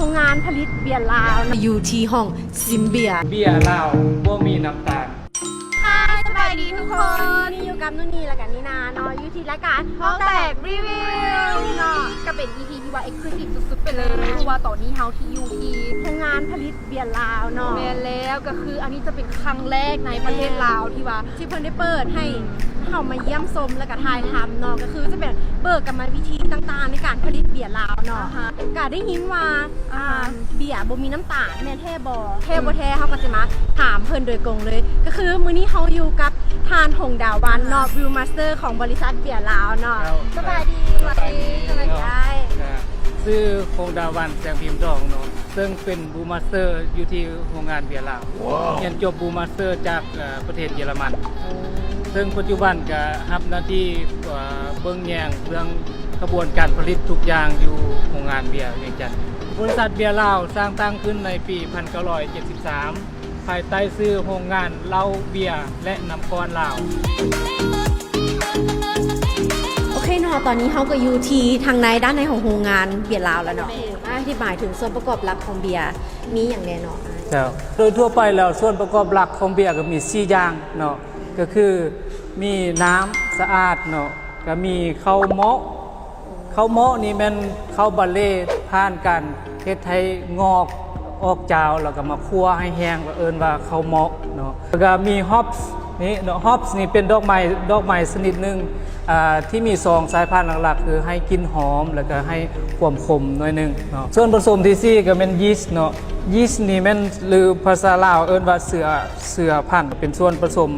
ງງານຜະລິດເບຍລາວເນາະ ຢູ່ທີ່ຫ້ອງຊິມເບຍ. ເບຍລາວບໍ່ມີນ້ຳຕານ. ຮາຍ ສະບາຍດີທຸກຄົນ ນີ້ຢູ່ກັບນຸນນີ ແລະກະນີນາເນາະ ຢູ່ທີ່ລາຍການເວົ້າແຕກຣີວິວເນາະ ກະເປັນອີພີທີ່ວ່າເອັກສະຄລູຊີບສຸດໆໄປເລີຍ ເພາະວ່າຕອນນີ້ເຮົາທີ່ຢູ່ທີ່ໂຮງງານຜະລິດເບຍລາວເນາະ. ແມ່ນແລ້ວ ກະຄືອັນນີ້ຈະເປັນຄັ້ງແລກໃນປະເທດລາວທີ່ວ່າ ທີ່ເພິ່ນໄດ້ເປີດໃຫ້ເຮົາມາຢ້ຽມຊົມ ແລະກະຖ່າຍທຳເນາະ ກະຄືຈະເປັນເປີດກຳມະວິທີຕ່າງໆໃນການຜະລິດເບຍລາວເນາະ. ກະໄດ້ຍິນວ່າ ອ່າ ເບຍບໍ່ມີນ້ຳຕານ ແມ່ນແທ້ບໍ່? ແທ້ບໍ່ແທ້ ເຮົາກະຈະມາຖາມເພິ່ນໂດຍກົງເລີຍ. ກະຄືມື້ນີ້ເຮົາຢູ່ກັບທ່ານ ຫົງດາວັນ ເນາະ ບຣູມາສເຕີຂອງບໍລິສັດເບຍລາວເນາະ. ສະບາຍດີ ສະບາຍດີ ສະບາຍດີອ້າຍ. ຊື່ ຫົງດາວັນ ແສງພິມທອງເນາະ ເຊິ່ງເປັນບຣູມາສເຕີຢູ່ທີ່ໂຮງງານເບຍລາວ. ຮຽນຈົບບຣູມາສເຕີຈາກ ເອີ ປະເທດເຢຍລະມັນ ເຊິ່ງປັດຈຸບັນກະຮັບໜ້າທີ່ ເອີ ເບິ່ງແຍງເລື່ອງຂະບວນການຜະລິດທຸກຢ່າງຢູ່ໂຮງງານເບຍວຽງຈັນ. ບໍລິສັດເບຍລາວສ້າງຕັ້ງຂຶ້ນໃນປີພັນເກົ້າຮ້ອຍເຈັດສິບສາມ ພາຍໃຕ້ຊື່ໂຮງງານເຫຼົ້າເບຍ ແລະ ນ້ຳກ້ອນລາວ. ໂອເຄເນາະ ຕອນນີ້ເຮົາກະຢູ່ທີ່ທາງໃນ ດ້ານໃນຂອງໂຮງງານເບຍລາວແລ້ວເນາະ. ອະທິບາຍເຖິງສ່ວນປະກອບຫຼັກຂອງເບຍ ມີຫຍັງແດ່ເນາະ? ເຈົ້າ ໂດຍທົ່ວໄປແລ້ວ ສ່ວນປະກອບຫຼັກຂອງເບຍກະມີສີ່ຢ່າງເນາະ ກະຄືມີນ້ຳສະອາດເນາະ ກະມີເຂົ້າເມາະ. ເຂົ້າເມາະນີ້ແມ່ນເຂົ້າບາເລຜ່ານການເຮັດໃຫ້ງອກອອກຈາວ ແລ້ວກະມາຂົ້ວໃຫ້ແຫ້ງ ເອີ້ນວ່າເຂົ້າເມາະເນາະ. ແລ້ວກະມີຮອບນີ້ເນາະ ຮອບນີ້ເປັນດອກໄມ້ ດອກໄມ້ຊະນິດໜຶ່ງ ອາ ທີ່ມີສອງສາຍພັນຫຼັກໆ ຄືໃຫ້ກິ່ນຫອມ ແລ້ວກະໃຫ້ຄວາມຂົມໜ້ອຍໜຶ່ງເນາະ. ສ່ວນປະສົມທີສີ່ກະແມ່ນຢີສເນາະ ຢີສນີ້ແມ່ນ ຫຼື ພາສາລາວເອີ້ນວ່າເຊື້ອ ເຊື້ອພັນ ເປັນສ່ວນປະສົມ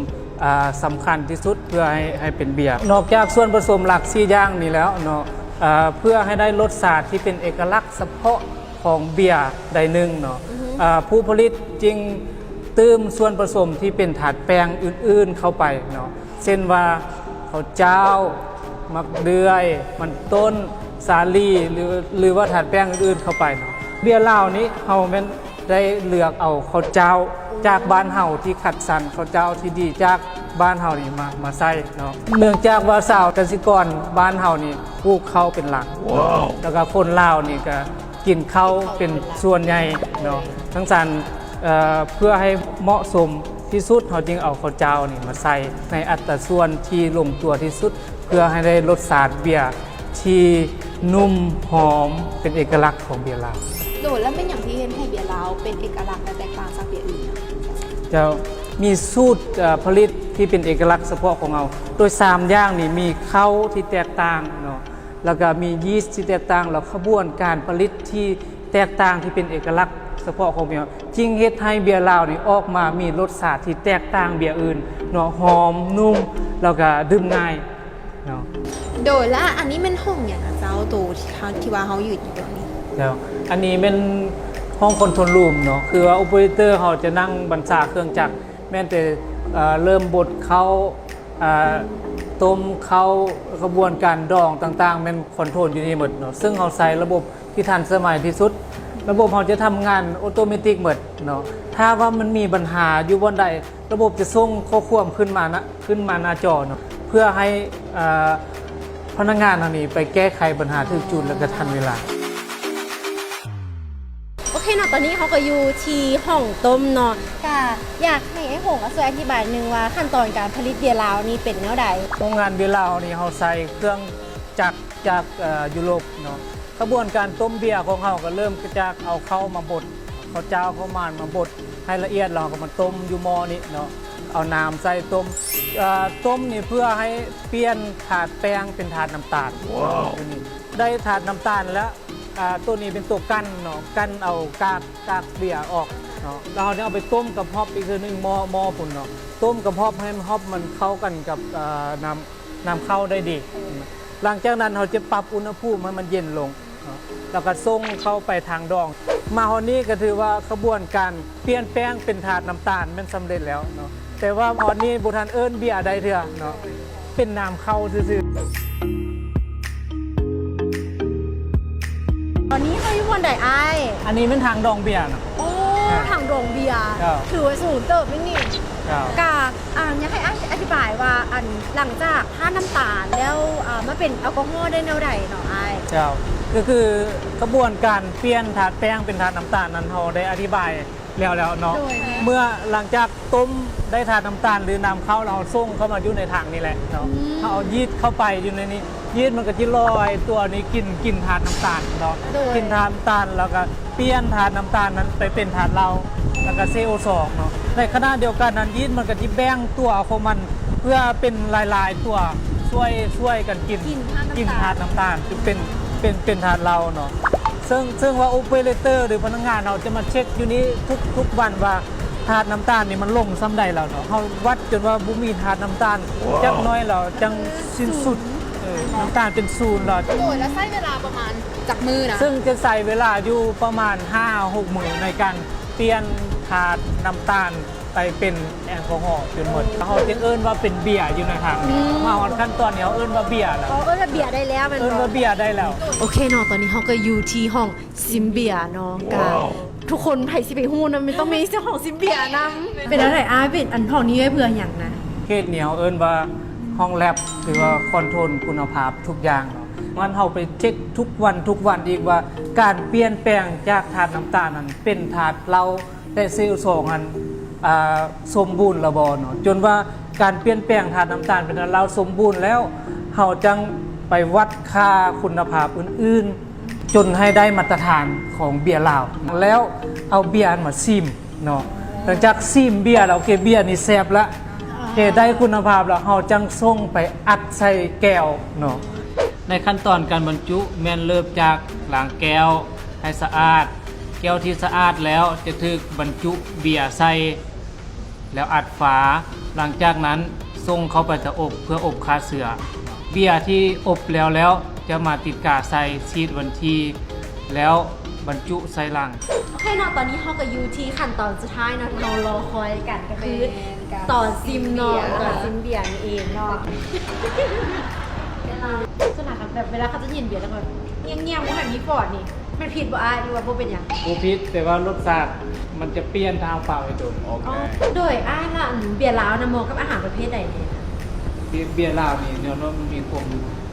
ອາ ສຳຄັນທີ່ສຸດເພື່ອໃຫ້ ໃຫ້ເປັນເບຍ. ນອກຈາກສ່ວນປະສົມຫຼັກສີ່ຢ່າງນີ້ແລ້ວເນາະ ອາ ເພື່ອໃຫ້ໄດ້ລົດຊາດທີ່ເປັນເອກະລັກສະເພາະຂອງເບຍໃດໜຶ່ງເນາະ ອາ ຜູ້ຜະລິດຈຶ່ງຕື່ມສ່ວນປະສົມທີ່ເປັນທາດແປ້ງອື່ນໆເຂົ້າໄປເນາະ ເຊັ່ນວ່າ ເຂົ້າເຈົ້າ, ໝາກເດືອຍ, ມັນຕົ້ນ, ສາລີ ຫຼື ຫຼືວ່າທາດແປ້ງອື່ນໆເຂົ້າໄປເນາະ. ເບຍລາວນີ້ເຮົາແມ່ນ ໄດ້ເລືອກເອົາເຂົ້າເຈົ້າຈາກບ້ານເຮົາ ທີ່ຄັດສັນເຂົ້າເຈົ້າທີ່ດີຈາກບ້ານເຮົານີ້ມາ ມາໃຊ້ເນາະ. ເນື່ອງຈາກວ່າຊາວກະສິກອນບ້ານເຮົານີ້ປູກເຂົ້າເປັນຫຼັກ ແລ້ວກະຄົນລາວນີ້ກະກິນເຂົ້າເປັນສ່ວນໃຫຍ່ເນາະ. ຈັ່ງຊັ້ນ ເອີ ເພື່ອໃຫ້ເໝາະສົມທີ່ສຸດ ເຮົາຈຶ່ງເອົາເຂົ້າເຈົ້ານີ້ມາໃສ່ໃນອັດຕາສ່ວນທີ່ລົງຕົວທີ່ສຸດ ເພື່ອໃຫ້ໄດ້ລົດຊາດເບຍທີ່ນຸ້ມຫອມ ເປັນເອກະລັກຂອງເບຍລາວ. ໂດຍ ແລ້ວເປັນຫຍັງທີ່ເຮັດໃຫ້ເບຍລາວເປັນເອກະລັກ ແລະ ແຕກຕ່າງຈາກເບຍອື່ນ? ເຈົ້າ ມີສູດ ເອີ ຜະລິດທີ່ເປັນເອກະລັກສະເພາະຂອງເຮົາ ໂດຍສາມຢ່າງນີ້ ມີເຂົ້າທີ່ແຕກຕ່າງເນາະ ແລ້ວກະມີຢີສທີ່ແຕກຕ່າງ ແລ້ວຂະບວນການຜະລິດທີ່ແຕກຕ່າງ ທີ່ເປັນເອກະລັກສະເພາະຂອງເບຍ ຈຶ່ງເຮັດໃຫ້ເບຍລາວນີ້ອອກມາມີລົດຊາດທີ່ແຕກຕ່າງເບຍອື່ນເນາະ ຫອມ ນຸ້ມ ແລ້ວກະດື່ມງ່າຍເນາະ. ໂດຍ ແລ້ວອັນນີ້ແມ່ນຫ້ອງຫຍັງອະເຈົ້າ ໂຕທີ່ ທີ່ວ່າເຮົາຢືນຢູ່ຕອນນີ້? ເຈົ້າ ອັນນີ້ແມ່ນຫ້ອງຄອນໂທຣລຣູມເນາະ ຄືວ່າໂອເປີເຣເຕີເຮົາຈະນັ່ງບັນຊາເຄື່ອງຈັກ ແມ່ນແຕ່ ເອີ ເລີ່ມບົດເຂົ້າ ອາ ຕົ້ມເຂົ້າ ຂະບວນການດອງຕ່າງໆ ແມ່ນຄອນໂທຣລຢູ່ນີ້ໝົດເນາະ ເຊິ່ງເຮົາໃຊ້ລະບົບທີ່ທັນສະໄໝທີ່ສຸດ ລະບົບເຮົາຈະທຳງານໂອໂຕເມຕິກໝົດເນາະ. ຖ້າວ່າມັນມີບັນຫາຢູ່ບ່ອນໃດ ລະບົບຈະສົ່ງຂໍ້ຄວາມຂຶ້ນມານະ ຂຶ້ນມາໜ້າຈໍເນາະ ເພື່ອໃຫ້ ອາ ພະນັກງານເຮົານີ້ໄປແກ້ໄຂບັນຫາຖືກຈຸດ ແລ້ວກະທັນເວລາ. ໂອເຄເນາະ ຕອນນີ້ເຮົາກະຢູ່ທີ່ຫ້ອງຕົ້ມເນາະ ກະຢາກໃຫ້ອ້າຍຫົງເອົາຊ່ວຍອະທິບາຍໜຶ່ງວ່າ ຂັ້ນຕອນການຜະລິດເບຍລາວນີ້ເປັນແນວໃດ? ໂຮງງານເບຍລາວນີ້ເຮົາໃຊ້ເຄື່ອງຈັກຈາກ ເອີ ຢູໂຣບເນາະ. ຂະບວນການຕົ້ມເບຍຂອງເຮົາກະເລີ່ມຈາກເອົາເຂົ້າມາບົດ ເຂົ້າເຈົ້າເຂົ້າໝາກມາບົດໃຫ້ລະອຽດ ແລ້ວເຮົາກະມາຕົ້ມຢູ່ໝໍ້ນີ້ເນາະ ເອົານ້ຳໃສ່ຕົ້ມ ເອີ ຕົ້ມນີ້ເພື່ອໃຫ້ປ່ຽນທາດແປ້ງເປັນທາດນ້ຳຕານ. ໂຕນີ້ໄດ້ທາດນ້ຳຕານແລ້ວ ອາ ໂຕນີ້ເປັນໂຕກັ່ນເນາະ ກັ່ນເອົາກາກ ກາກເບຍອອກເນາະ ແລ້ວເຮົາຈະເອົາໄປຕົ້ມກັບຮອບອີກເທື່ອໜຶ່ງ ໝໍ້ ໝໍ້ພຸ້ນເນາະ ຕົ້ມກັບຮອບໃຫ້ຮອບມັນເຂົ້າກັນກັບ ອາ ນ້ຳ ນ້ຳເຂົ້າໄດ້ດີ. ຫຼັງຈາກນັ້ນເຮົາຈະປັບອຸນຫະພູມໃຫ້ມັນເຢັນລົງເນາະ ແລ້ວກະສົ່ງເຂົ້າໄປທາງດອງ. ມາຮອດນີ້ກະຖືວ່າຂະບວນການປ່ຽນແປ້ງເປັນທາດນ້ຳຕານແມ່ນສຳເລັດແລ້ວເນາະ ແຕ່ວ່າຮອດນີ້ບໍ່ທັນເອີ້ນເບຍໄດ້ເທື່ອເນາະ ເປັນນ້ຳເຂົ້າຊື່ໆ. ຕອນນີ້ເຮົາຢູ່ບ່ອນໃດອ້າຍ? ອັນນີ້ແມ່ນຖັງດອງເບຍເນາະ. ໂອ້ ຖັງດອງເບຍ ຖືວ່າສູງເຕີບແມ່ນນີ້. ເຈົ້າ ກະ ອ່າ ຢາກໃຫ້ອ້າຍອະທິບາຍວ່າ ອັນ ຫຼັງຈາກທາດນ້ຳຕານແລ້ວ ອ່າ ມາເປັນແອລກໍຮໍໄດ້ແນວໃດເນາະອ້າຍ? ເຈົ້າ ກໍຄືຂະບວນການປ່ຽນທາດແປ້ງເປັນທາດນ້ຳຕານນັ້ນ ເຮົາໄດ້ອະທິບາຍ ແລ້ວແລ້ວເນາະ ໂດຍ ເມື່ອຫຼັງຈາກຕົ້ມໄດ້ທາດນ້ຳຕານ ຫຼື ນ້ຳເຂົ້າ ແລ້ວເຮົາສົ່ງເຂົ້າມາຢູ່ໃນຖັງນີ້ແຫຼະເນາະ ອືມ ເຮົາເອົາຢີດເຂົ້າໄປຢູ່ໃນນີ້ ຢີດມັນກໍຊິລອຍຕົວນີ້ກິນ ກິນທາດນ້ຳຕານເນາະ ໂດຍ ກິນທາດນ້ຳຕານ ແລ້ວກໍປ່ຽນທາດນ້ຳຕານນັ້ນໄປເປັນທາດເຫຼົ້າ ແລ້ວກໍ ຊີໂອ ສອງ ເນາະ ໃນຂະນະດຽວກັນນັ້ນ ຢີດມັນກໍຊິແບ່ງຕົວຂອງມັນ ເພື່ອເປັນຫຼາຍໆຕົວ ຊ່ວຍ ຊ່ວຍກັນກິນ ກິນທາດນ້ຳຕານ ກິນທາດນ້ຳຕານ ເປັນ ເປັນ ເປັນທາດເຫຼົ້າເນາະ ເຊິ່ງ ເຊິ່ງວ່າ ໂອເປີເຣເຕີ ຫຼື ພະນັກງານເຮົາຈະມາເຊັກຢູ່ນີ້ທຸກ ທຸກວັນວ່າ ທາດນ້ຳຕານນີ້ມັນລົງສ່ຳໃດແລ້ວເນາະ ເຮົາວັດຈົນວ່າບໍ່ມີທາດນ້ຳຕານຈັກໜ້ອຍແລ້ວ ຈັ່ງສິ້ນສຸດ ເອີ ນ້ຳຕານເປັນສູນແລ້ວ. ໂດຍ ແລ້ວໃຊ້ເວລາປະມານຈັກມື້ນະ? ເຊິ່ງຈະໃຊ້ເວລາຢູ່ປະມານຫ້າຫົກມື້ໃນການປ່ຽນທາດນ້ຳຕານໄປເປັນແອລກໍຮໍຈົນໝົດ ເຮົາຈຶ່ງເອີ້ນວ່າເປັນເບຍຢູ່ໃນທາງນີ້ ມາຮອດຂັ້ນຕອນນີ້ເຮົາເອີ້ນວ່າເບຍແລ້ວ ເອີ້ນວ່າເບຍໄດ້ແລ້ວ ເອີ້ນວ່າເບຍໄດ້ແລ້ວ. ໂອເຄເນາະ ຕອນນີ້ເຮົາກໍຢູ່ທີ່ຫ້ອງ ຊິມເບຍເນາະ ກະທຸກຄົນໃຜຊິໄປຮູ້ນະ ມັນຕ້ອງມີເຈົ້າຂອງຊິມເບຍນຳ. ເປັນແນວໃດອ້າຍ ເປັນອັນຫ້ອງນີ້ໄວ້ເພື່ອຫຍັງນະ? ເຂດນີ້ເຮົາເອີ້ນວ່າຫ້ອງແລັບ ຫຼືວ່າຄອນໂທນຄຸນນະພາບທຸກຢ່າງເນາະ ມັນເຮົາໄປເຊັກທຸກວັນ ທຸກວັນອີກວ່າ ການປ່ຽນແປງຈາກທາດນ້ຳຕານນັ້ນເປັນທາດເຫຼົ້າ ແລະ ຊີໂອ ສອງ ຫັ້ນ ອ່າ ສົມບູນແລ້ວບໍ່ເນາະ ຈົນວ່າການປ່ຽນແປງທາດນ້ຳຕານເປັນທາດເຫຼົ້າສົມບູນແລ້ວ ເຮົາຈັ່ງໄປວັດຄ່າຄຸນນະພາບອື່ນໆ ຈົນໃຫ້ໄດ້ມາດຕະຖານຂອງເບຍລາວ ແລ້ວເອົາເບຍຫັ້ນມາຊີມເນາະ ຫຼັງຈາກຊີມເບຍແລ້ວ ໂອເຄ ເບຍນີ້ແຊບລະ ໂອເຄ ໄດ້ຄຸນນະພາບແລ້ວ ເຮົາຈັ່ງສົ່ງໄປອັດໃສ່ແກ້ວເນາະ. ໃນຂັ້ນຕອນການບັນຈຸແມ່ນເລີ່ມຈາກລ້າງແກ້ວໃຫ້ສະອາດ ແກ້ວທີ່ສະອາດແລ້ວຈະຖືກບັນຈຸເບຍໃສ່ ແລ້ວອັດຝາ ຫຼັງຈາກນັ້ນສົ່ງເຂົ້າໄປເຕົາອົບເພື່ອອົບຂ້າເຊື້ອ ເບຍທີ່ອົບແລ້ວແລ້ວຈະມາຕິດກາໃສ່ ສີດວັນທີ ແລ້ວບັນຈຸໃສ່ຫຼັງ. ໂອເຄເນາະ ຕອນນີ້ເຮົາກໍຢູ່ທີ່ຂັ້ນຕອນສຸດທ້າຍເນາະ ທີ່ເຮົາລໍຄອຍກັນ ກໍຄືຕອນຊິມເນາະ ຕອນຊິມເບຍນັ້ນເອງເນາະ. ສ່ວນຫຼາຍແບບເວລາເຂົາຈະຍິນເບຍແລ້ວກໍງຽບໆ ບໍ່ໃຫ້ມີຟອດນີ້ ມັນຜິດບໍ່ອ້າຍ ຫຼືວ່າບໍ່ເປັນຫຍັງ? ບໍ່ຜິດ ແຕ່ວ່າລົດຊາດມັນຈະປ່ຽນຖ້າເຮົາປະໄວ້ດົນ. ໂອເຄ ໂດຍອ້າຍລະ ເບຍລາວນະເໝາະກັບອາຫານປະເພດໃດແດ່? ເບຍລາວນີ້ແນວໂນ້ມມັນມີຄວາມ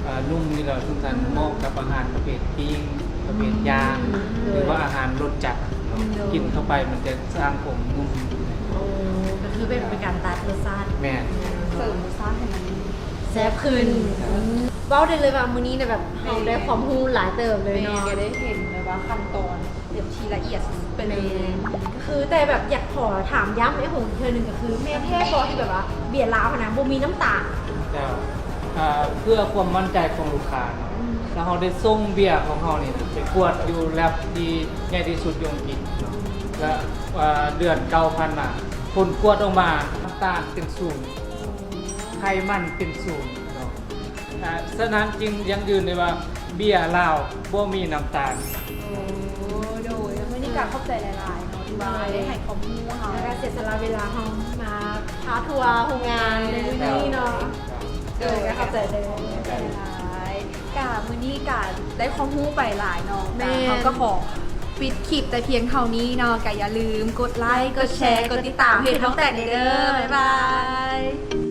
ອ່າ ນຸ່ມຢູ່ແລ້ວ ເຊິ່ງຊັ້ນເໝາະກັບອາຫານປະເພດປີ້ງ ປະເພດຍ່າງ ຫຼືວ່າອາຫານລົດຈັດເນາະ ກິນເຂົ້າໄປມັນຈະສ້າງຄວາມນຸ່ມ. ໂອ້ ກໍຄືເປັນ ເປັນການຕັດລົດຊາດ ແມ່ນ ເສີມລົດຊາດໃຫ້ມັນແຊບຂຶ້ນ. ເວົ້າໄດ້ເລີຍວ່າມື້ນີ້ນະແບບເຮົາໄດ້ຄວາມຮູ້ຫຼາຍເຕີບເລີຍເນາະ ແມ່ນ ກໍໄດ້ເຫັນແບບວ່າຂັ້ນຕອນ ແບບທີ່ລະອຽດສຸດໄປເລີຍ. ແມ່ນ ກໍຄື ແຕ່ແບບຢາກຂໍຖາມຢ້ຳໄອ້ຫົງອີກເທື່ອໜຶ່ງ ກໍຄືແມ່ນແທ້ບໍ່ທີ່ແບບວ່າເບຍລາວຫັ້ນນະບໍ່ມີນ້ຳຕານ? ເຈົ້າ ເພື່ອຄວາມໝັ້ນໃຈຂອງລູກຄ້າເນາະ ແລ້ວເຮົາໄດ້ສົ່ງເບຍຂອງເຮົານີ້ໄປກວດຢູ່ແລັບທີ່ໃຫຍ່ທີ່ສຸດຢູ່ອັງກິດເນາະ ແລະ ເດືອນເກົ້າຜ່ານມາ ຜົນກວດອອກມາ ນ້ຳຕານເປັນສູນ ໄຂມັນເປັນສູນເນາະ. ອ່າ ສະນັ້ນຈຶ່ງຢັ້ງຢືນໄດ້ວ່າເບຍລາວບໍ່ມີນ້ຳຕານ. ໂອ້ ໂດຍ ມື້ນີ້ກະຂອບໃຈຫຼາຍໆເນາະ ທີ່ວ່າໄດ້ໃຫ້ຄວາມຮູ້ເຮົາ ແລ້ວກະເສຍສະຫຼະເວລາເຮົາມາພາທົວໂຮງງານໃນມື້ນີ້ເນາະ. ໂດຍ ກະຂອບໃຈຫຼາຍໆ ກະມື້ນີ້ກະໄດ້ຄວາມຮູ້ໄປຫຼາຍເນາະ. ແມ່ນ ກະເຮົາກະຂໍປິດຄລິບແຕ່ພຽງເທົ່ານີ້ເນາະ ກະຢ່າລືມກົດໄລ ກົດແຊ ກົດຕິດຕາມເພຈທ້ອງແຕກເດີ. ບາຍບາຍ.